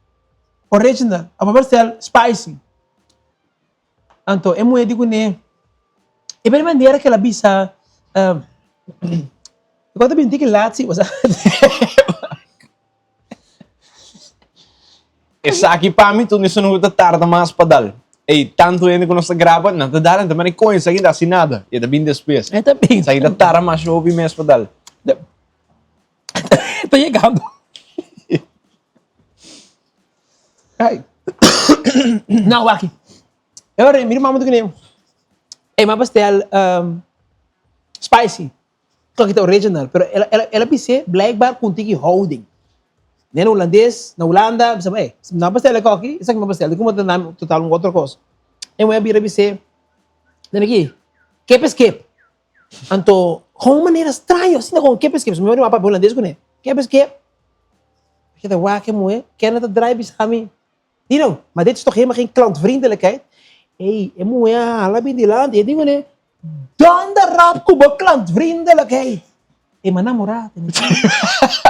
original, a bestel spicy. Anto e muhé di kuné, e bel manera ku el a bisa, e kos ta bin tiki lat si, osea. Esaki pa mi tur nisun ku ta tarda mas pa dal. Ey, tantu hende ku nos ta graba, nan ta dal, nan ta manda koño, esaki ta hasi nada. E ta bin despues. E ta bin. Esaki ta tarda masha hopi mes pa dal. Ta yegando. Ay. No, waki. E ora, mi mama ta kuné, ey, mi a pastel spicy. Toki ta original, pero el el el a bis'é blijkbaar ku un tiki houding. Den hulandes, na Hulanda, bisa ey, si mi no a bestel e koki, esaki mi a bestel, di kuma ta na total un otro kos. E muhé a bira bis'é, den aki, kip es kip. Anto, kon un manera straño, asina kon kip es kip, mi a papia hulandes kuné, kip es kip. Mi keda wak e muhé, kende ta draai bisa mi, Dino, maar dit is toch helemaal geen klantvriendelijkheid? Ey, e muhé a hala bin dilanti, e di kuné, Donder op ku bo klantvriendelijkheid! Ey, m'a namorá di mi.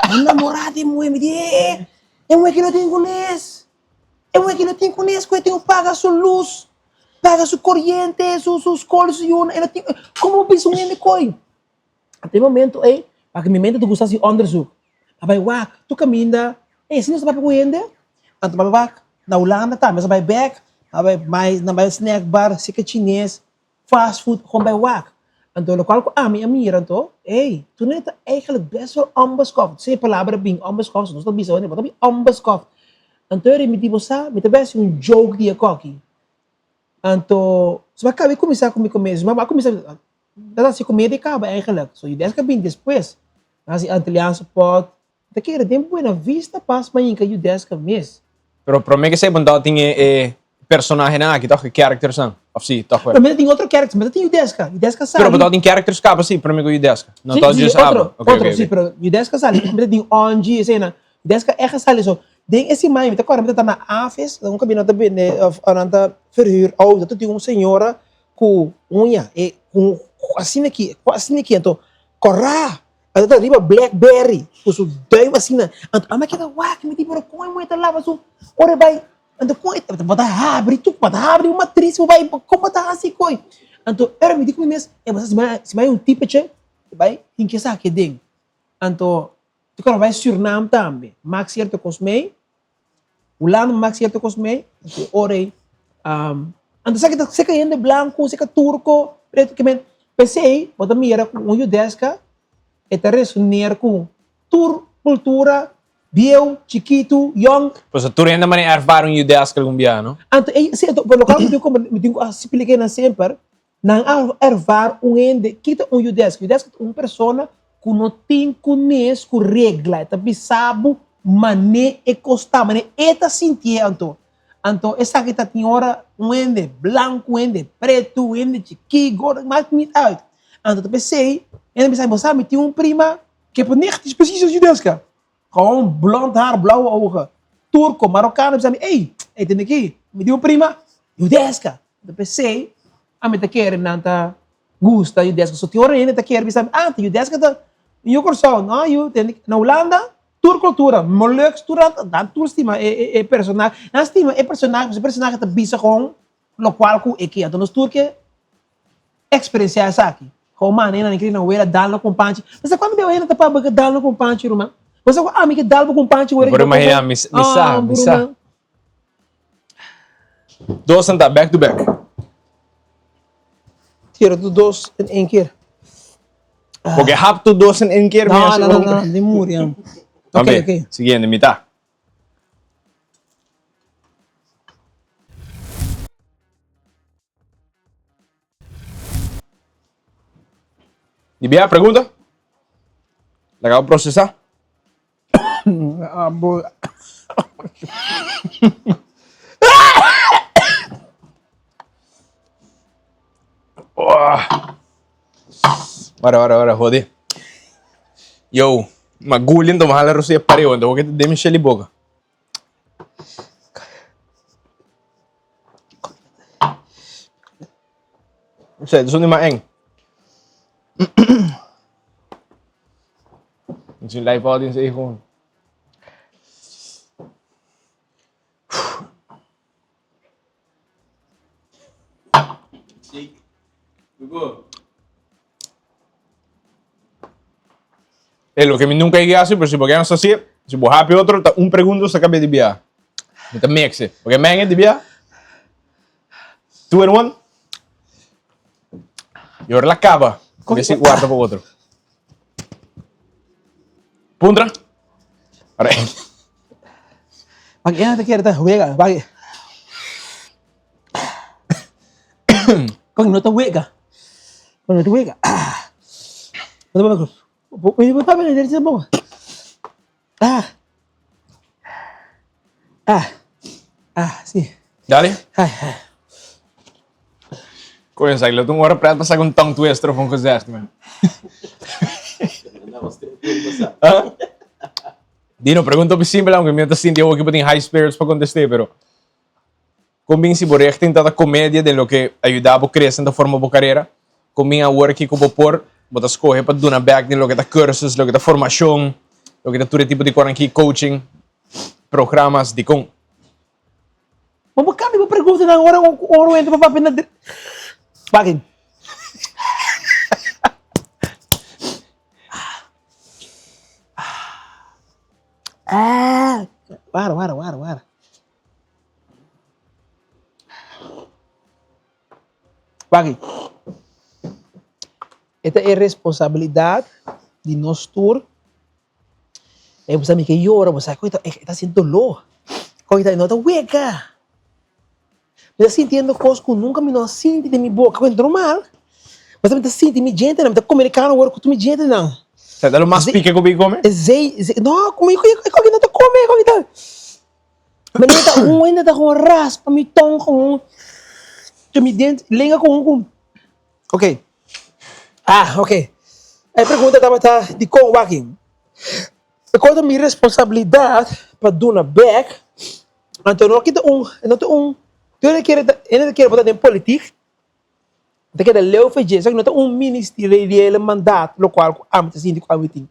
M'a namorá di e muhé, mi di, e, e muhé ki no tin kunes. E muhé ki no tin kunes ku e tin ku paga su lus, paga su koriente, su su skol, su yuna, e no tin, komo bo bisa un hende koi? Ata e momento ei, pa mi mente ta gusta hasi onderzoek. A bai wak tur kaminda, ey asina nos ta papia ku hende? Anto bai wak na Hulanda tambe, nos a bai bek, a bai mai nan bai snack bar, seka chines, fast food, kon bai wak. Anto lokual ku ami a mira anto, ey, tur nan ta eigenlijk best wel onbeskoft. Si e palabra bin onbeskoft, nos ta bisa bo ta bin onbeskoft. Anto e mi di bo sa, mi ta bai hasi un joke di e koki. Anto, so mi a kaba di kuminsá ku mi komedia, mi a kuminsá. Ta hasi komedia kaba eigenlijk. So Judeska bin despues. Ta hasi Antilliaanse pot. Ta kere den Buena Vista pas mainka Judeska mes. Pero prome ke esei bo no tin e personahenan aki toch, e charactersnan? Of si, toch wel? No, mi ta tin otro characters, mi ta tin Judeska. Judeska sali. Pero bo ta tin characters kaba si prome ku Judeska? No ta just abo? Otro, otro si, pero Judeska sali. Mi ta tin Ongie, eseinan. Judeska echt a sali. So, den e siman mi ta kòrda mi ta ta na Aves, un kaminda nan ta bende of nan ta verhuur auto. Ta tin un señora Ku uña e ku asina ki ku asina ki anto kòrá anto ta riba blackberry ku su duim asina anto ami a keda wak mi di pero kon e muhé ta laba su ora e bai anto kon e bo ta habri tur bo ta habri un matris bo bai kon bo ta hasi koi anto ora mi di ku mi mes e bo sa si mi hay un tipeche bai hinka esaki aden anto ta kòrda bai Surnam tambe mak sierto kos mei. Hulanda mak sierto kos mei, anto e ora ei, anto sa ki ta seka hende blanku, seka turko, pretu, ke men, p'esei bo ta mira ku un yudeska e ta resoneer ku tur kultura, bieu, chikitu, yong. Pasobra tur hende manera ervaar un yudeska algun biaha, no? Anto ei, si, anto lokual ku mi tin ku mi tin ku a splika einan semper, Nan a ervaar un hende, kita un judesk? Judesk ta un persona ku no tin kunes ku regla, e ta bisa bo mané e kos ta, mané e ta sintié anto. Anto esaki ta tin ora un hende blanku, un hende pretu, un hende chikí, gordo, maakt niet uit. Anto ta p'esei hende bisa, bo sa mi tin un prima ke por nicht is precies als judeska. Gewoon blond haar, blauwe ogen, turko, marokano, bisa mi, ey, ey tende aki, mi tin un prima judeska. Ta p'esei ami ta kere nan ta gusta Judeska. So tin ora hende ta kere bisa mi, ah, ta Judeska ta yu Kòrsou. No, yu, tende na Hulanda tur kultura, Molukse, tur nan tur stima e personahe. Nan stima e personahe pasobra e personahe ta bisa kon lokual ku e ke. Anto nos tur ke eksperensiá esaki. Kon manera nan kere nan wera dal nan kompanchi. Bo sa kuantu bia hende ta papia ke dal nan kompanchi, ruman? Bo sa ku ami ke dal bo kompanchi wera Bo por imaginá, mi sa, mi sa. Dos nan ta back to back. Tira tu dos in één keer. Porque hap tu dos in één keer. No, no, no, no, di muri. Ok, ok. Siguiente, mitad. Di bia pregunta? Laga bo procesa. Abo. Ora, ora, ora, jodi. Yo, ma gulin to mahala rosia pareo, ento ke de Michelle boca. Sê, dus niet maar eng. Misschien live audience eh gewoon. Shake. Go. E loke mi nunca a hasi, pero si bo nos hasi, si bo hapi otro, ta un pregunta sa cabia di bia. Mi ta mixe. Porque mengen di bia. Two in one. Y ora la caba. Con si guarda pa otro. Puntra. Ora. Pag ena te quiere ta juega, pag. Con no te juega. Con no te juega. Ah. Ah. Ah. Ah, sí. Dale. Ai, ai. Kom eens, ik laat een hora praat pas een tongue twister of een gezegd, man. Huh? Dino, pregunta op simpel, aunque mi ta sinti ook ik in high spirits pa contestar, pero kon bin si bo richting ta comedia den loke a yuda bo crece ta forma bo carera, kon bin awor ki ku bo por, bo ta scoge pa duna back den loke ta cursus, loke ta formacion, loke ta tur e tipo di konan ki, coaching, programas, dikon? Ma bo cambia bo preguntanan ora ora bo entra pa papia na Wak. Ah, wara, wara, wara, wara. Wak, e ta e responsabilidat di nos tur. E bo sa mi ke yora, bo sa ku e ta sinti doló, ku e ta no ta wega. Mi ta sintiendo kos ku nunka mi no a sinti den mi boka, ku e normal. Bo sa mi ta sinti mi djentenan, mi ta komuniká awor ku tur mi djentenan. Sa ta lo mas pika ku bo a kome? Esei, no, ku mi ku no ta kome, ku ta. Manera ta un hende ta gewoon raspa mi tong gewoon ku mi dent lenga gewoon ku ok ah ok e pregunta tabata dikon wak e kos ta mi responsabilidat pa duna bek anto no kita un no ta un tur hende kere hende ta kere por ta den politik ta keda leu fe dje esaki no ta un ministeriële mandaat lokual ku ami ta sinti ku ami tin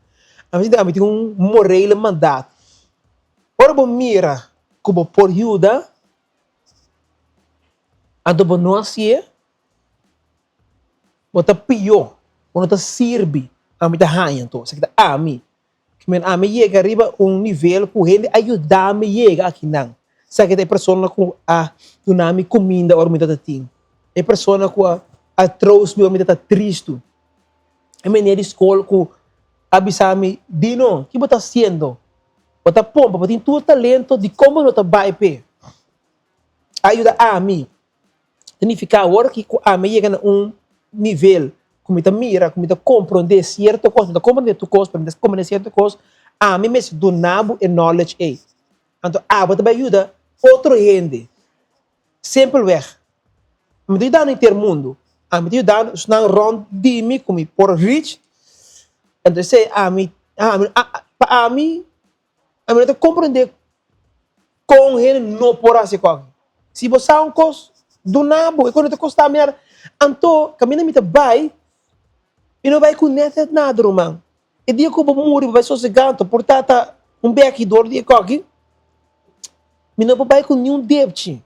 ami ta sinti ami tin un morele mandaat ora bo mira ku bo por yuda anto bo no hasié bo ta pió bo no ta sirbi ami ta haña anto esaki ta ami. Men ami yega riba un nivel ku hende a yuda mi yega akinan. Sa ke ta e persona ku a duna mi kuminda ora mi tabata tin, e persona ku a troost mi ora mi tabata tristu, e meneer di skol ku a bisa mi, Dino, ki bo ta hasiendo? Bo ta pompa, bo tin tur talento, dikon bo no ta bai p'e? A yuda ami. Ta nifiká awor ki ku ami a yega na un nivel ku mi ta mira, ku mi ta komprondé sierto kos, mi ta komprondé tur kos, pero mi ta komprondé sierto kos, ami mester duna bo e knowledge ei. Anto abo ta bai yuda otro hende. Simpelweg, mi ta yudando henter mundu, ami ta yudando esnan rònt di mi ku mi por reach, anto esei ami, ami, pa ami Ami no ta komprendé kon hende no por hasi kòke. Si bo sa un kos, duna bo. E kos no ta kostá mi nada. Anto, kaminda mi ta bai, mi no bai ku nèt nada, ruman. E dia ku bo muri, bo bai sosegá, anto por ta ta un bèki dor di e kòke. Mi no por bai ku niun depchi.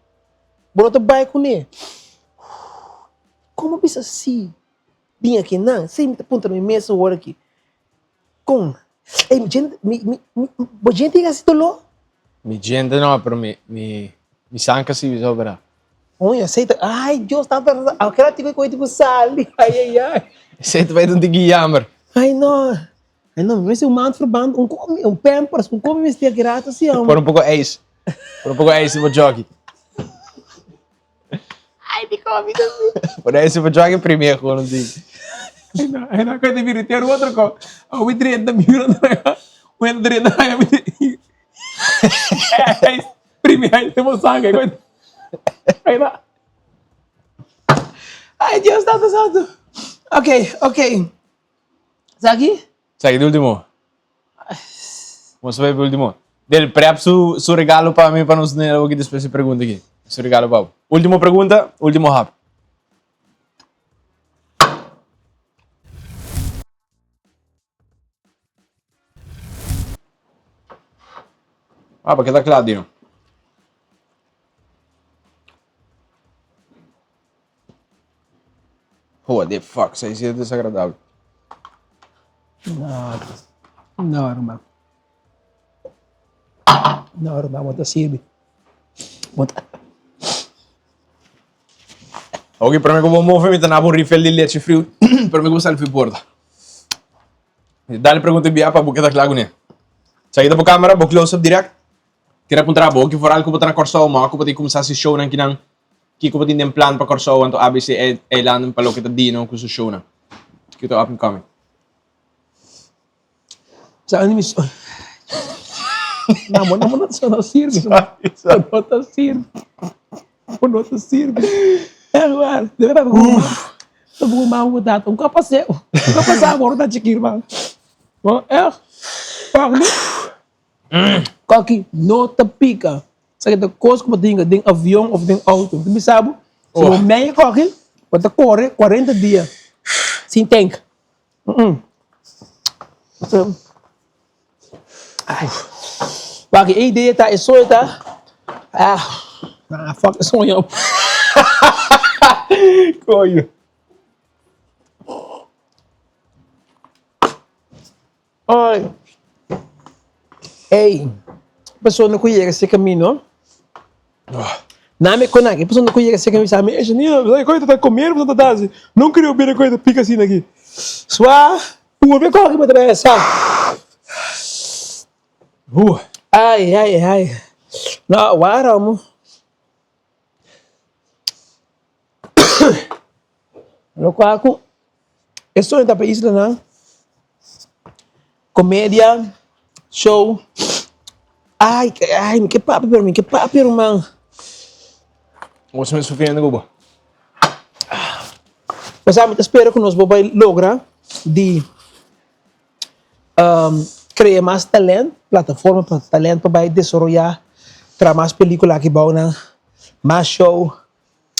Bo no ta bai kuné. Kon bo bisa si bin akinan? Si mi ta puntra mi mes awor aki. Kon? Ey, mi djente, mi, mi, mi, bo djente yega hasi doló? Mi djente no, pero mi, mi, mi sanka si bisa operá. Oye, esei ta, ay Dios, ta ta, a kera tiko e koe sali, ay ay ay. Esei ta bai ta un tiki jammer. Ay no, ay no, mi mester un maandverband, un komi, un pampers, un komi mester kera ta si, Por un poko ijs, por un poko ijs riba jockey. Ay, di komi ta si. Por ijs riba jockey primé gewoon un tiki. Ay no, ay no, koe ta bira ter otro ko, awe drenta mi Un drenta aña mi primi aña den bo sangre koe Ahí ta. Ay Dios tanto santo. Ok, ok. Esaki? Esaki di ultimo. Nos bai pa ultimo. Del prep su su regalo pa mi pa nos nela aki despues di pregunta aki. Su regalo pa bo. Ultimo pregunta, ultimo hap. Ah, pa keda kla, Dino. What the fuck, sa is desagradabel. No, no, ruman. No, ruman, bo ta sirbi. Bo ta. Ok, prome ku bo move, mi ta nabo un refill di leche friu. Prome ku bo sali fi porta. Dale pregunta bia pa bo keda kla kuné. Sa kita bo kamera, bo close up direct. Kere puntra bo, ki foral ku bo ta na Kòrsou, ma ku bo ta kuminsá hasi shownan kinan? Kiko bo tin den plan pa Kòrsou anto ABC Eilanden pa loke ta Dino ku su shownan? Kiko ta up and coming? Sa mi No, bo no ta sirbi. Bo no ta sirbi. Bo no ta sirbi. Echt waar. Debe papia ku bo mama. Papia ku mama ku tata. Un ka pas'é. Un ka pasá ora ta chikí, ruman. Bo echt. Wak mi. Koki no ta pika. Sa ki ta kos ku bo ta hinka den avion of den auto. Mi ta bisa bo, si bo mei koki, bo ta kore kuarenta dia sin tank. Wak e idea ta, e soño ta, ah, fuck e soño. Koño. Ay, ey, persona ku yega si camino, na mi konak, e persona ku yega si camino bisa mi, ey Janina, bo sa ki koe ta comer bo ta hasi, no creo bira koe ta pica asina aki, swa, purbe koki bo ta bay sa. Ay, ay, ay, no, waarom? Lokual ku e soño ta pa islanan, komedia, show, ay ay mi ke papia pero mi ke papia ruman. Bo sa mi sufriendo ku bo. Pasá mi ta spera ku nos por bai logra di krea mas talent, plataforma pa talent pa bai desaroyá, traha mas pelikula aki bou nan, mas show.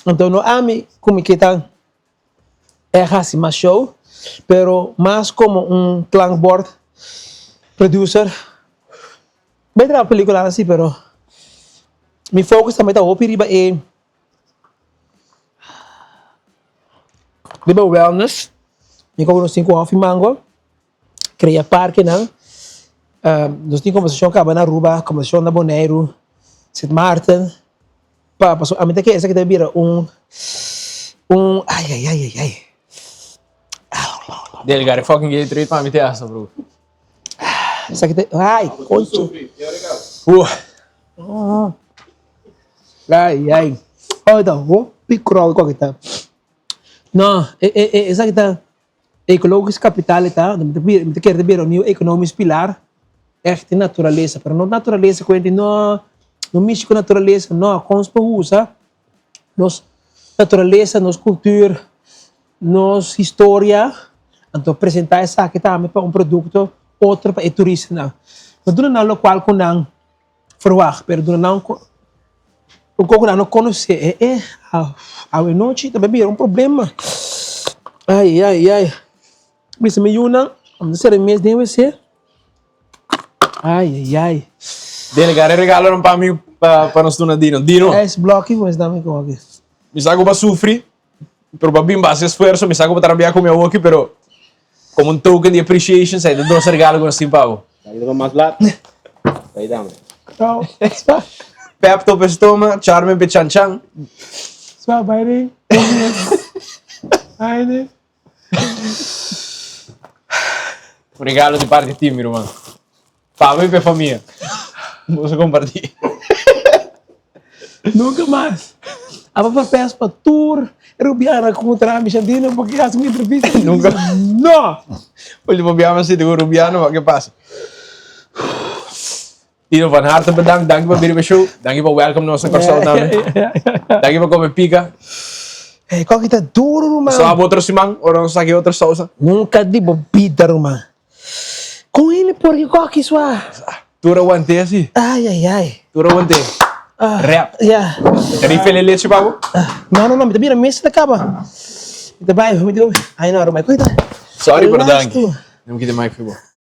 Anto no ami ku mi ke ta e hasi mas show, pero mas komo un klankbord producer. Bai traha pelikula si, pero mi focus tambe ta hopi riba e riba wellness. Mi komo nos tin ku hòfi mango, krea parkenan. Nos tin kombersashon kaba na Aruba, kombersashon na Boneiru, Sint Maarten. Pa pasobra ami ta kere esaki ta bira un un ay ay ay ay ay. Delgar e fucking Gatorade pa mi te hasta bro. Esaki ta ay concho. Ay ay. Oh ta hopi krou ku aki ta. No e e esaki ta Ecologisch capital e ta, mi ta bira, mi ta kere ta bira un nieuw economisch pilar, echt di naturalesa, pero no naturalesa ku hende no, no mishi ku naturalesa, no, kon nos por usa nos naturalesa, nos cultuur, nos historia, anto presenta esaki tambe pa un producto otro pa e turistanan. No duna nan lokual ku nan Verwagt, pero duna nan un kos ku nan no konosé. E e awe nochi ta bira un problema. Ai ai ai. Bisa mi yunan, mi ta sera mi mes den wc. Ai ai ai. Dele, gare regalonan pa mi pa nos duna Dino. Dino. Es blòki ku mes dami koki. Mi sa ku bo a sufri, pero bo a bin base esfuerso. Mi sa ku bo ta rabia ku mi awoki, pero Como un token di appreciation, sa e ta dos regalo ku nos tin pa bo. Ahí ta mas lat. Ahí dame. Ciao. Pepto pa stoma, Charmin pa chan chan. Swa bai den. Bai den. Un regalo di parti di mi ruman. Pa bo i pa e famia. Boso kompartí. Nunka mas. Abo pa pes pa tur rubiana ku kontra mi Shandino porque hasi un entrevista. Nunka. No! Ultimo biaha mi a sinti ku rubiano, ma ke pasa? Tino, van harte bedankt. Danki pa bini pa show. Danki pa welcome nos na Kòrsou tambe. Danki pa kome pika. Hey, koki ta duro, ruman. Nos ta wak otro siman ora nos saki otro sousa. Nunka di bo bida, ruman. Kon hende por ki koki swa? Tur a want'é asi. Ai, ai, ai. Tur a want'é. Rèp. Ya. Ta rifele lechi pa bo? No, no, no. Mi ta bira mes ta kaba. Mi ta bai. Mi ta. Ai, no, ruman. Koki ta. Sorry, pero danki. Mi kita mic fi bo.